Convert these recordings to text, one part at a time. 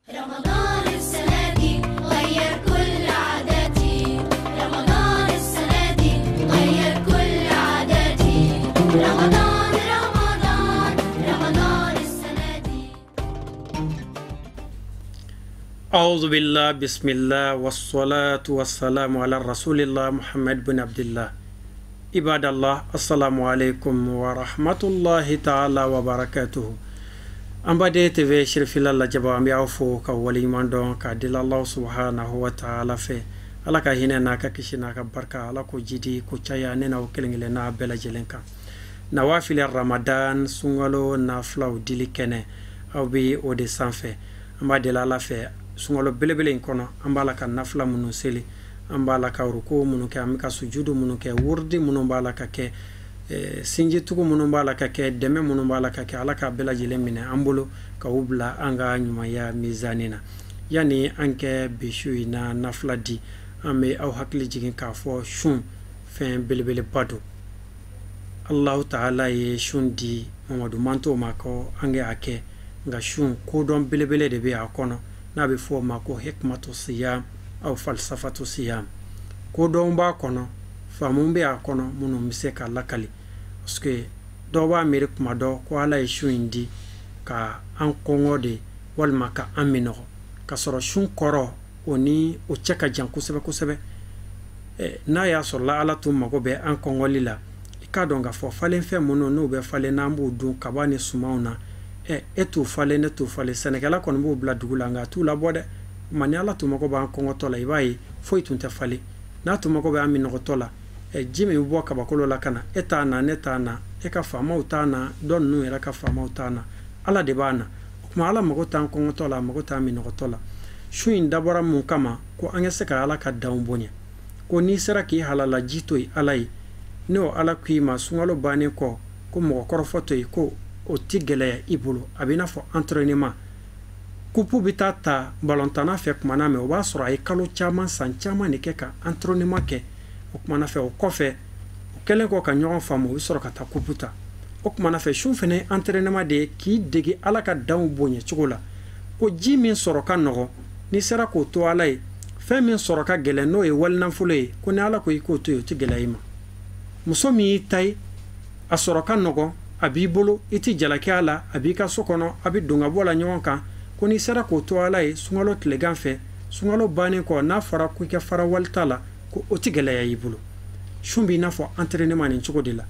رمضان السنة دي غير كل عاداتي، رمضان السنة دي غير كل عاداتي، رمضان رمضان رمضان السنة دي. أعوذ بالله بسم الله والصلاة والسلام على رسول الله محمد بن عبد الله. عباد الله، السلام عليكم ورحمة الله تعالى وبركاته. An baden TV Sirifila lajɛba, an bɛ aw fo ka waleɲuman dɔn k'a deli Allah subhanahu wa ta'ala fɛ, Ala ka hinɛ n'a ka kisi n'a ka barika, Ala ko jidi ko caya ne n'aw kelen kelen n'a bɛɛ lajɛlen kan. Nawafili Ramadan, sunkalo nafilaw dili kɛnɛ, aw bɛ o de sanfɛ. An b'a deli Ala fɛ, sunkalo belebele in kɔnɔ, an b'a la ka nafila minnu seli, an b'a la ka ruko minnu kɛ, an bɛ ka sujudu minnu kɛ, wurudi minnu b'a la ka kɛ, sinjitugu minnu b'a la ka kɛ, dɛmɛ minnu b'a la ka kɛ, Ala k'a bɛɛ lajɛlen minɛ an bolo ka u bila an ka ɲumanya mizani na. Yanni an kɛ bi su in na nafila di, an bɛ aw hakili jigin k'a fɔ sun fɛn belebeleba don. Allahu ta'ala ye sun di Mamadu mantow ma ko an kɛ a kɛ, nka sun kodɔn belebele de bɛ a kɔnɔ, n'a bɛ fɔ o ma ko hikmatu siyam aw falsafatu siyam. Kodɔn b'a kɔnɔ, faamu bɛ a kɔnɔ minnu bɛ se ka lakali, parce que dɔw b'a miiri kuma dɔ ko Ala ye sun in di ka an kɔngɔ de walima ka an minɔgɔ, ka sɔrɔ sun kɔrɔ o ni o cɛ ka jan kosɛbɛ kosɛbɛ. N'a y'a sɔrɔla Ala tun mago bɛ an kɔngɔli la, i k'a dɔn k'a fɔ falenfɛn minnu n'u bɛ falen n'an b'u dun kaba ni sumanw na, e t'u falen, ne t'u falen, sɛnɛkɛla kɔni b'u bila dugu la nka a t'u labɔ dɛ. Ma ni Ala tun mago b'an kɔngɔtɔ la, i b'a ye foyi tun tɛ falen. N'a tun mago bɛ an minɔgɔtɔ la, ji min bɛ bɔ kabakolo la ka na, e t'a na, ne t'a na, e ka faamaw t'a na, dɔ ninnu yɛrɛ ka faamaw t'a na, Ala de b'a na. O tuma Ala mago t'an kɔngɔtɔ la, a mago t'an minɔgɔtɔ la. Su in dabɔra mun kama? Ko an ka se ka Ala ka danw bonya. Ko n'i sera k'i halala ji to yen Ala ye, n'o Ala k'i ma sunkalo bannen kɔ ko mɔgɔ kɔrɔfɔ to yen, ko o ti gɛlɛya i bolo. A bɛ i n'a fɔ entraînement, kupu bɛ taa ta balontanna fɛ kuma na, mɛ o b'a sɔrɔ a ye kalo caman, san caman de kɛ ka entraînement kɛ. O kumana fɛ, o kɔfɛ, o kɛlen kɔ ka ɲɔgɔn faamu, o bɛ sɔrɔ ka taa kupu ta. O kumana fɛ, sun fɛnɛ ye entraînement de ye k'i dege Ala ka danw bonya cogo la. Ko ji min sɔrɔ ka nɔgɔ, n'i sera k'o to Ala ye, fɛn min sɔrɔ ka gɛlɛn n'o ye walinafolo ye, ko ni Ala ko i k'o to yen, o tɛ gɛlɛya i ma. Muso min y'i ta ye, a sɔrɔ ka nɔgɔ, a b'i bolo, i tɛ jalaki a la, a b'i ka so kɔnɔ, a bɛ don ka bɔ la ɲɔgɔn kan, ko n'i sera k'o to Ala ye sunkalo tilegan fɛ, sunkalo bannen kɔ, n'a fɔra ko i ka fara walita la, ko o tɛ gɛlɛya i bolo. Sun b'i n'a fɔ entraînement nin cogo de la.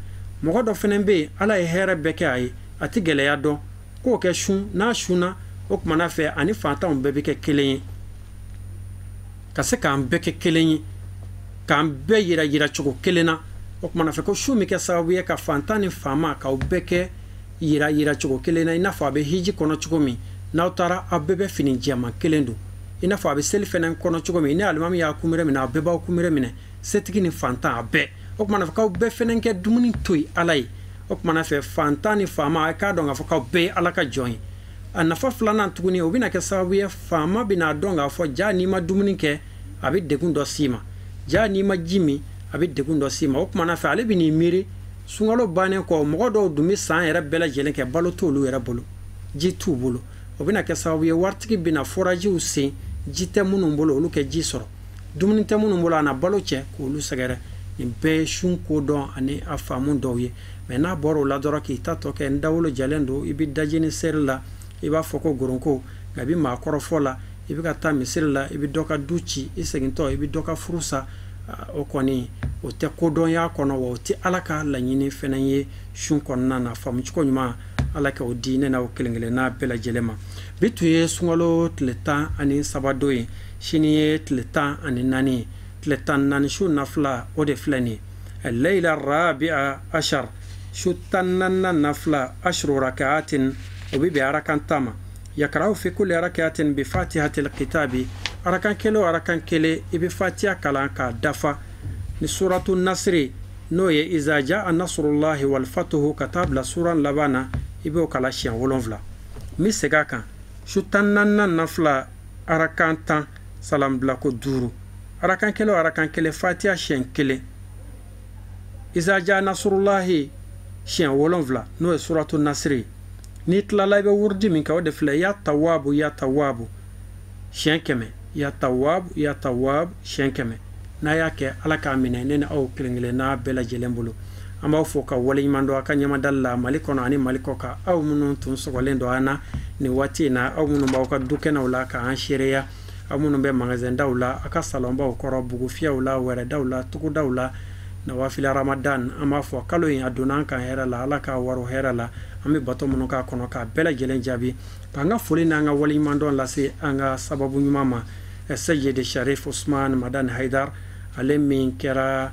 Mɔgɔ dɔ fɛnɛ bɛ yen, Ala ye hɛrɛ bɛɛ kɛ a ye, a tɛ gɛlɛya dɔn, k'o kɛ sun, n'a sunna, o kumana fɛ ani fantanw bɛɛ bɛ kɛ kelen ye, ka se k'an bɛɛ kɛ kelen ye, k'an bɛɛ yira yira cogo kelen na. O kumana fɛ ko sun bɛ kɛ sababu ye ka fantan ni faama k'aw bɛɛ kɛ yira yira cogo kelen na, i n'a fɔ a bɛ hiji kɔnɔ cogo min, n'aw taara aw bɛɛ bɛ fini jɛman kelen don, i n'a fɔ a bɛ seli fɛnɛ kɔnɔ cogo min, ni alimami y'a kunbere minɛ, a bɛɛ b'aw kunbere minɛ, setigi ni fantan a bɛɛ. O kumana fɛ k'aw bɛɛ fɛnɛ kɛ dumuni to yen Ala ye. O kumana fɛ fantan ni faama, a k'a dɔn k'a fɔ k'aw bɛɛ ye Ala ka jɔn ye. A nafa filanan tuguni, o bɛna kɛ sababu ye faama bɛna dɔn k'a fɔ ja n'i ma dumuni kɛ, a bɛ degun dɔ s'i ma, ja n'i ma ji min, a bɛ degun dɔ s'i ma. O kumana fɛ ale bɛ n'i miiri sunkalo bannen kɔ, mɔgɔ dɔw dun bɛ san yɛrɛ bɛɛ lajɛlen kɛ, balo t'olu yɛrɛ bolo, ji t'u bolo. O bɛna kɛ sababu ye waritigi bɛna forajiw sen, ji tɛ minnu bolo olu kɛ ji sɔrɔ, dumuni tɛ minnu bolo a na balo cɛ k'olu sɛgɛrɛ. Nin bɛɛ ye sun kodɔn ani a faamu dɔw ye. Mɛ n'a bɔra o la dɔrɔn k'i ta tɔ kɛ n dawolo jalen don, i bɛ dajini seri la, i b'a fɔ ko goronko, nka i bɛ maa kɔrɔfɔ la, i bɛ ka taa misiri la, i bɛ dɔ ka du ci, i segintɔ i bɛ dɔ ka furu sa, o kɔni o tɛ kodɔnya kɔnɔ, wa o tɛ Ala ka laɲini fɛnɛ ye sun kɔnɔna na. Faamu cogo ɲuman, Ala k'o di ne n'aw kelen kelenna bɛɛ lajɛlen ma. Bi tun ye sunkalo tile 13 don ye, sini ye tile 14 ye. Tile 14 su nafila o de filɛ nin ye, layla rabi'a ashar, su 14nan nafila, ashru rakaatin, o bɛ bɛn arakan 10 ma. Yakraw fi kulli rakatin bi fatihatil kitabi, arakan kelen o arakan kelen i bɛ fatiha kalan k'a dafa ni suratu nasiri, n'o ye iza jaa nasrullahi wal fatuhu, ka taa bila suran laban na, i b'o kalan siɲɛ 7. N bɛ segin a kan, su 14nan nafila, arakan 10, salam bilako 5, arakan kelen o arakan kelen fatiha siɲɛ 1, iza jaa nasrullahi siɲɛ 7, n'o ye suratu nasiri. N'i tilala i bɛ wurudi min kɛ, o de filɛ, ya tawabu ya tawabu, Siɲɛ 100 ya tawab ya tawab siɲɛ 100 n'a y'a kɛ Ala k'a minɛ ne ni aw kelen kelenna bɛɛ lajɛlen bolo. An b'aw fo ka waleɲuman dɔn a ka ɲɛmadali la Mali kɔnɔ ani Mali kɔ kan, aw minnu tun sɔgɔlen don an na nin waati in na, aw minnu b'aw ka dukɛnɛw la k'an seereya, aw minnu bɛ magasindaw la, a ka salonbaw kɔrɔ, bugufiyɛw la, wɛrɛdaw la, togodaw la. Nawafila Ramadan, an b'a fɔ kalo in a donna an kan hɛrɛ la, Ala k'a waro hɛrɛ la, an bɛ bato minnu k'a kɔnɔ k'a bɛɛ lajɛlen jaabi. K'an ka foli n'an ka waleɲumandɔn lase an ka sababu ɲuman ma, Seyidi Sharif Usman Madani Haidar, ale min kɛra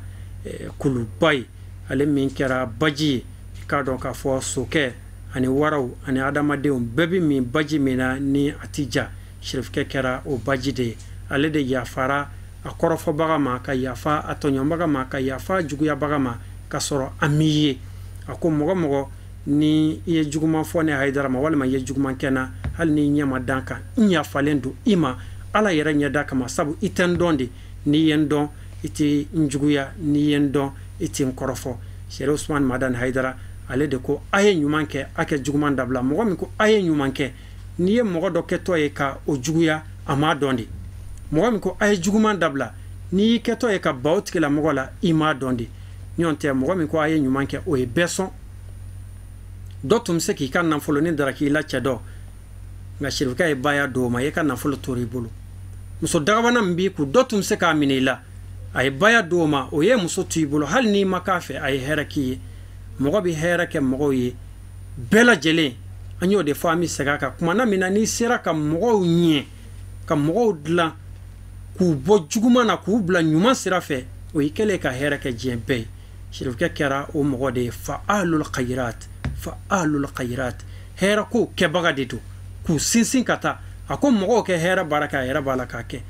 kuluba ye, ale min kɛra baji ye. I k'a dɔn k'a fɔ sokɛ ani waraw ani adamadenw bɛɛ bɛ min baji min na ni a ti ja, Sherifkɛ kɛra o baji de ye. Ale de yafara a kɔrɔfɔbaga ma, ka yafa a tɔɲɔbaga ma, ka yafa juguyabaga ma, ka sɔrɔ a m'i ye. A ko mɔgɔ mɔgɔ ni i ye juguman fɔ ne Hayidara ma, walima i ye juguman kɛ n na, hali n'i ɲɛ ma dan kan, n yafalen don i ma Ala yɛrɛ ɲɛda kama, sabu i tɛ n dɔn de. N'i ye n dɔn i tɛ n juguya, n'i ye n dɔn i tɛ n kɔrɔfɔ. Sherif Usman Madani Hayidara ale de ko a ye ɲuman kɛ, a kɛ juguman dabila. Mɔgɔ min ko a ye ɲuman kɛ, n'i ye mɔgɔ dɔ kɛtɔ ye ka o juguya, a m'a dɔn de. Mɔgɔ min ko a ye juguman dabila, n'i y'i kɛtɔ ye ka ban o tigilamɔgɔ la, i m'a dɔn de. Ɲɔgɔn tɛ, mɔgɔ min ko a ye ɲuman kɛ, o ye bɛɛ sɔn. Dɔ tun bɛ se k'i ka nafolonin daraki i la cɛ dɔ, nka Sherifkɛ ye baya don o ma, i ka nafolo tora i bolo. Muso dagabana min b'i kun, dɔ tun bɛ se k'a minɛ i la, a ye baya don o ma, o ye muso to i bolo, hali n'i ma k'a fɛ, a ye hɛrɛ k'i ye. Mɔgɔ bɛ hɛrɛ kɛ mɔgɔw ye bɛɛ lajɛlen. An y'o de fɔ, an bɛ segin a kan. Kumana min na n'i sera ka mɔgɔw ɲɛ, ka mɔgɔw dilan, k'u bɔ juguman na, k'u bila ɲuman sira fɛ, o y'i kɛlen ka hɛrɛ kɛ diɲɛ bɛɛ ye. Sherifkɛ kɛra o mɔgɔ de ye, fa'alul khairat, fa'alul khairat, hɛrɛ kow kɛbaga de don, k'u sinsin ka taa. A ko mɔgɔw kɛ hɛrɛ baara kɛ, a yɛrɛ b'a la k'a kɛ.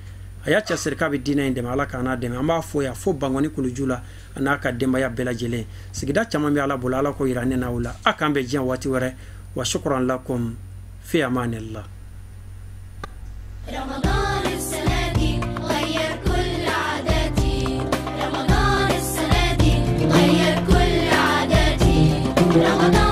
A y'a cɛsiri k'a bɛ diinɛ in dɛmɛ, Ala k'a n'a dɛmɛ. An b'a fo yan fo Bangɔni kuluju la, a n'a ka denbaya bɛɛ lajɛlen. Sigida caman bɛ Ala bolo, Ala k'o yira ne n'aw la. A k'an bɛn diɲɛ waati wɛrɛ. Wa shukran lakum fi amanillah. رمضان السنة دي غير كل عاداتي، رمضان السنة دي غير كل عاداتي، رمضان